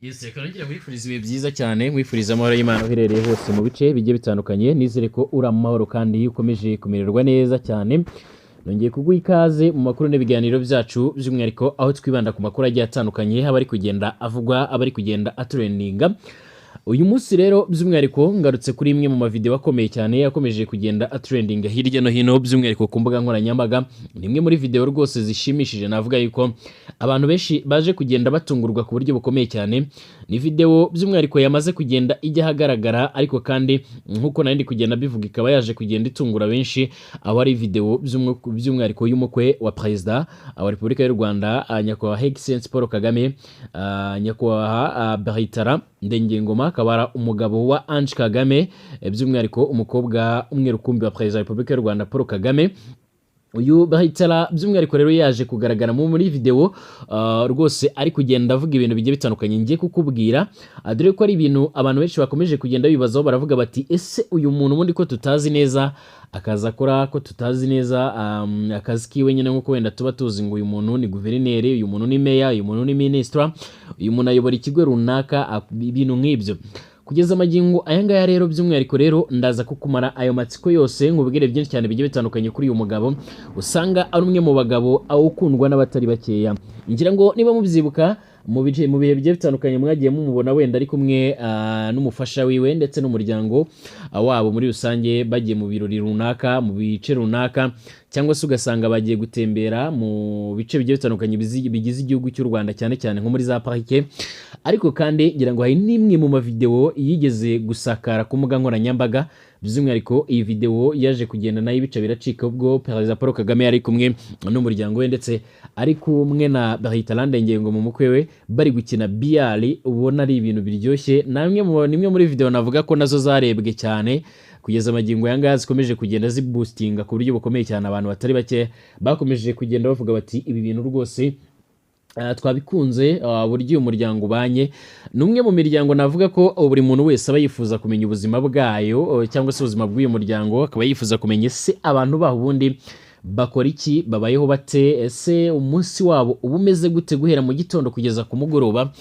Yes, reka nongere nkwifuriza ibihe byiza cyane, nkwifuriza amahoro y'Imana uherereye hose mu bice bigiye bitandukanye. Nizere ko uri amahoro kandi ukomeje kumererwa neza cyane. Nongeye kuguha ikaze mu makuru n'ibiganiro byacu, by'umwihariko aho twibanda ku makuru agiye atandukanye aba ari kugenda avugwa, aba ari kugenda atrendinga. Uyu munsi rero by'umwihariko ngarutse kuri imwe mu mavideo akomeye cyane yakomeje kugenda atrendinga hirya no hino, by'umwihariko ku mbuga nkoranyambaga. Ni imwe muri video rwose zishimishije, navuga yuko abantu benshi baje kugenda batungurwa ku buryo bukomeye cyane. Ni video by'umwihariko yamaze kugenda ijya ahagaragara, ariko kandi nk'uko nari ndi kugenda bivuga, ikaba yaje kugenda itungura benshi, aho ari video by'umwihariko y'umukwe wa Perezida wa Repubulika y'u Rwanda, Nyakubahwa Excellence Paul Kagame, Nyakubahwa Bertrand Ndengeyingoma, akaba ari umugabo wa Ange Kagame, by'umwihariko umukobwa umwe rukumbi wa Perezida wa Repubulika y'u Rwanda Paul Kagame. Uyu Bertrand by'umwihariko rero yaje kugaragara muri video rwose ari kugenda avuga ibintu bigiye bitandukanye ngiye kukubwira, dore ko ari ibintu abantu benshi bakomeje kugenda bibazaho. Baravuga bati: "Ese uyu muntu ubundi ko tutazi neza akazi akora, ko tutazi neza akazi kiwe nyine, nk'uko wenda tuba tuzi ngo uyu muntu ni guverineri, uyu muntu ni meya, uyu muntu ni minisitiri, uyu muntu ayobora ikigo runaka," ibintu nk'ibyo. Kugeza amagingo aya ngaya rero, by'umwihariko rero ndaza kukumara ayo matsiko yose, nkubwire byinshi cyane bigiye bitandukanye kuri uyu mugabo usanga ari umwe mu bagabo ukundwa n'abatari bakeya. Ngira ngo niba mubyibuka, mu bice, mu bihe bigiye bitandukanye mwagiye mumubona wenda ari kumwe n'umufasha wiwe ndetse n'umuryango wabo muri rusange, bagiye mu birori runaka, mu bice runaka, cyangwa se ugasanga bagiye gutembera mu bice bigiye bitandukanye bigize igihugu cy'u Rwanda, cyane cyane nko muri za parike. Ariko kandi ngira ngo hari n'imwe mu mavideo yigeze gusakara ku mbuga nkoranyambaga. By'umwihariko iyi video yaje kugenda nayo ibice biracika, ubwo Perezida Paul Kagame yari kumwe n'umuryango we ndetse ari kumwe na Bertrand Ndengeyingoma umukwe we, bari gukina billard, ubona ari ibintu biryoshye. Namwe mu nimwe muri video navuga ko nazo zarebwe cyane kugeza amagingo aya ngaya, zikomeje kugenda ziboostinga ku buryo bukomeye cyane. Abantu batari bake bakomeje kugenda bavuga bati: "Ibi bintu rwose twabikunze, uburyo uyu muryango ubanye." Ni umwe mu miryango navuga ko buri muntu wese aba yifuza kumenya ubuzima bwayo, cyangwa se ubuzima bw'uyu muryango, akaba yifuza kumenya: ese abantu baho ubundi bakora iki, babayeho bate, ese umunsi wabo uba umeze gute guhera mu gitondo kugeza ku mugoroba,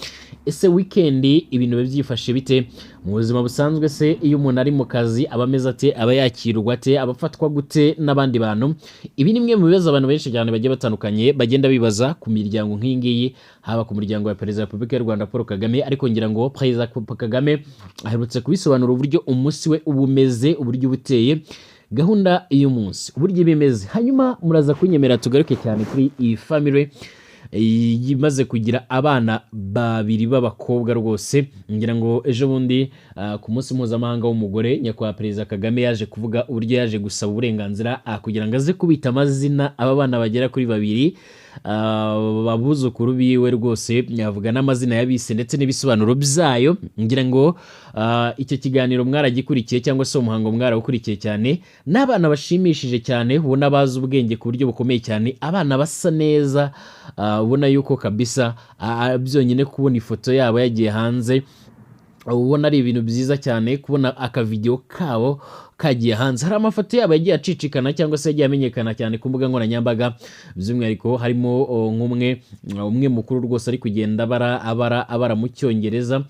ese weekend ibintu biba byifashe bite mu buzima busanzwe, se iyo umuntu ari mu kazi aba ameze ate, aba yakirwa ate, aba afatwa gute n'abandi bantu? Ibi ni bimwe mu bibazo abantu benshi cyane bagiye batandukanye bagenda bibaza ku miryango nk'iyi ngiyi, haba ku muryango wa Perezida wa Repubulika y'u Rwanda Paul Kagame. Ariko ngira ngo Perezida Kagame aherutse kubisobanura, uburyo umunsi we uba umeze, uburyo uba uteye, gahunda y'umunsi uburyo iba imeze. Hanyuma muraza kunyemera tugaruke cyane kuri iyi family imaze kugira abana babiri b'abakobwa. Rwose ngira ngo ejo bundi, ku munsi mpuzamahanga w'umugore, Nyakubahwa Perezida Kagame yaje kuvuga uburyo yaje gusaba uburenganzira kugira ngo aze kubita amazina aba bana bagera kuri babiri, babuzukuru biwe. Rwose yavuga n'amazina yabise ndetse n'ibisobanuro byayo. Ngira ngo icyo kiganiro mwaragikurikiye, cyangwa se umuhango mwarawukurikiye cyane. N'abana bashimishije cyane, ubona bazi ubwenge ku buryo bukomeye cyane, abana basa neza, ubona yuko kabisa byonyine kubona ifoto yabo yagiye hanze ubona ari ibintu byiza cyane, kubona akavidewo kabo kagiye hanze. Hari amafoto yabo yagiye acicikana cyangwa se yagiye amenyekana cyane ku mbuga nkoranyambaga, by'umwihariko harimo nk'umwe umwe mukuru rwose ari kugenda abara abara abara mu Cyongereza.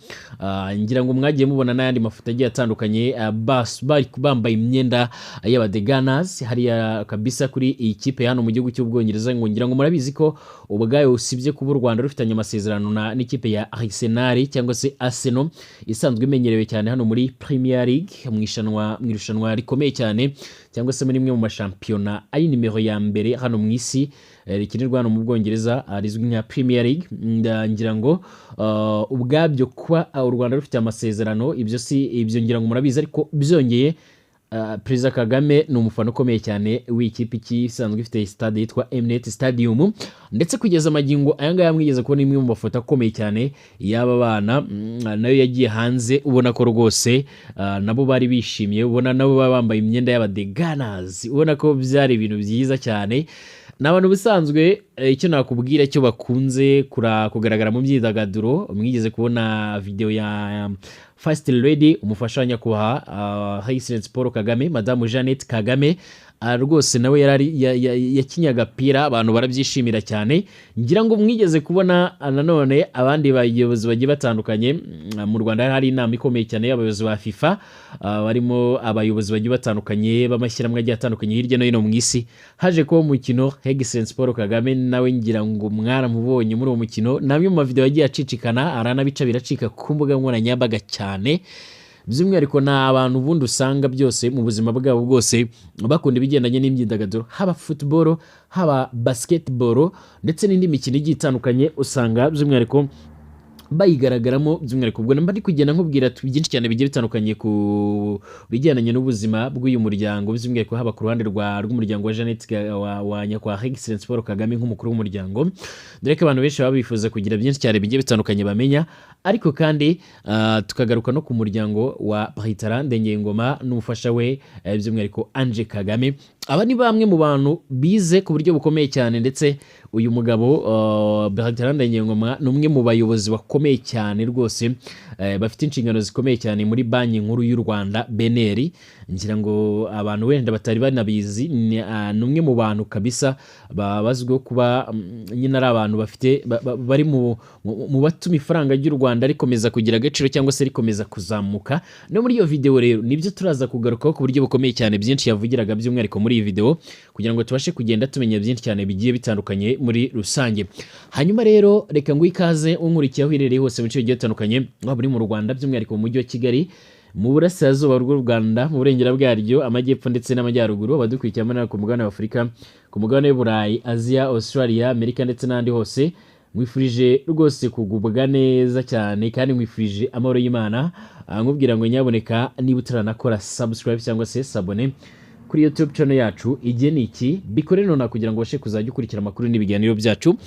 Ngira ngo mwagiye mubona n'ayandi mafoto agiye atandukanye, bari bambaye imyenda y'aba The Gunners hariya kabisa kuri iyi kipe hano mu gihugu cy'Ubwongereza. Ngo ngira ngo murabizi ko ubwayo, usibye kuba u Rwanda rufitanye amasezerano n'ikipe ya Arsenal cyangwa se Arsenal isanzwe imenyerewe cyane hano muri Premier League, mu irushanwa rikomeye cyane, cyangwa se muri imwe mu mashampiyona ari nimero ya mbere hano mu isi, rikinirwa hano mu Bwongereza, rizwi nka Premier League. Ngira ngo ubwabyo kuba u Rwanda rufite amasezerano, ibyo si ibyo, ngira ngo murabizi. Ariko byongeye, Perezida Kagame ni umufana ukomeye cyane w'ikipe isanzwe ifite stade yitwa Emirates Stadium. Ndetse kugeza amagingo aya ngaya mwigeze kubona imwe mu mafoto akomeye cyane y'aba bana, nayo yagiye hanze, ubona ko rwose nabo bari bishimiye, ubona nabo baba bambaye imyenda y'aba The Gunners, ubona ko byari ibintu byiza cyane. Ni abantu ubusanzwe, icyo nakubwira cyo, bakunze kugaragara mu myidagaduro. Mwigeze kubona video ya First Lady, umufasha wa Nyakubahwa His Excellency Paul Kagame, Madamu Jeannette Kagame. Rwose nawe yarari yakinye agapira, abantu barabyishimira cyane. Ngira ngo mwigeze kubona nanone abandi bayobozi bagiye batandukanye mu Rwanda. Hari inama ikomeye cyane y'abayobozi ba FIFA, barimo abayobozi bagiye batandukanye b'amashyirahamwe agiye atandukanye hirya no hino mu isi. Haje kuba umukino, Excellence Paul Kagame nawe ngira ngo mwaramubonye muri uwo mukino. Namwe mu mavideo yagiye acicikana, aranabica biracika ku mbuga nkoranyambaga cyane. By'umwihariko ni abantu ubundi usanga byose mu buzima bwabo bwose bakunda ibigendanye n'imyidagaduro, haba football, haba basketball ndetse n'indi mikino igiye itandukanye, usanga by'umwihariko bayigaragaramo. By'umwihariko ubwo mba ndi kugenda nkubwira byinshi cyane bigiye bitandukanye ku bigendanye n'ubuzima bw'uyu muryango, by'umwihariko haba ku ruhande rw'umuryango wa Jeannette wa nyakubahwa Excellence Paul Kagame nk'umukuru w'umuryango, dore ko abantu benshi baba bifuza kugira byinshi cyane bigiye bitandukanye bamenya. Ariko kandi tukagaruka no ku muryango wa Bertrand Ndengeyingoma n'umufasha we, by'umwihariko Ange Kagame. Aba ni bamwe mu bantu bize ku buryo bukomeye cyane, ndetse uyu mugabo Bertrand Ndengeyingoma ni umwe mu bayobozi bakomeye cyane rwose, bafite inshingano zikomeye cyane muri Banki Nkuru y'u Rwanda, BNR. Ngira ngo abantu wenda batari banabizi, ni umwe mu bantu kabisa bazwiho kuba nyine ari abantu bafite bari mu batuma ifaranga ry'u Rwanda rikomeza kugira agaciro cyangwa se rikomeza kuzamuka. No muri iyo video rero nibyo turaza kugarukaho ku buryo bukomeye cyane, byinshi yavugiraga by'umwihariko muri iyi video, kugira ngo tubashe kugenda tumenya byinshi cyane bigiye bitandukanye muri rusange. Hanyuma rero reka nguhe ikaze unkurikiye aho uherereye hose mu bice bigiye bitandukanye, waba uri mu Rwanda by'umwihariko mu mujyi wa Kigali, mu burasirazuba bw'u Rwanda, mu burengera bwaryo, amajyepfo ndetse n'amajyaruguru, abadukurikiye muri ku mugabane wa Afurika, ku mugabane w'Uburayi, Aziya, Australia, Amerika ndetse n'ahandi hose, nkwifurije rwose kugubwa neza cyane kandi nkwifurije amahoro y'Imana. Nkubwira ngo nyaboneka niba utaranakora subscribe cyangwa se s'abonner kuri YouTube channel yacu, igihe ni iki, bikore nonaha kugira ngo ubashe kuzajya ukurikira amakuru n'ibiganiro byacu.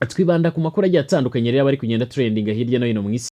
Twibanda ku makuru agiye atandukanye rero aba ari kugenda trendinga hirya no hino mu isi.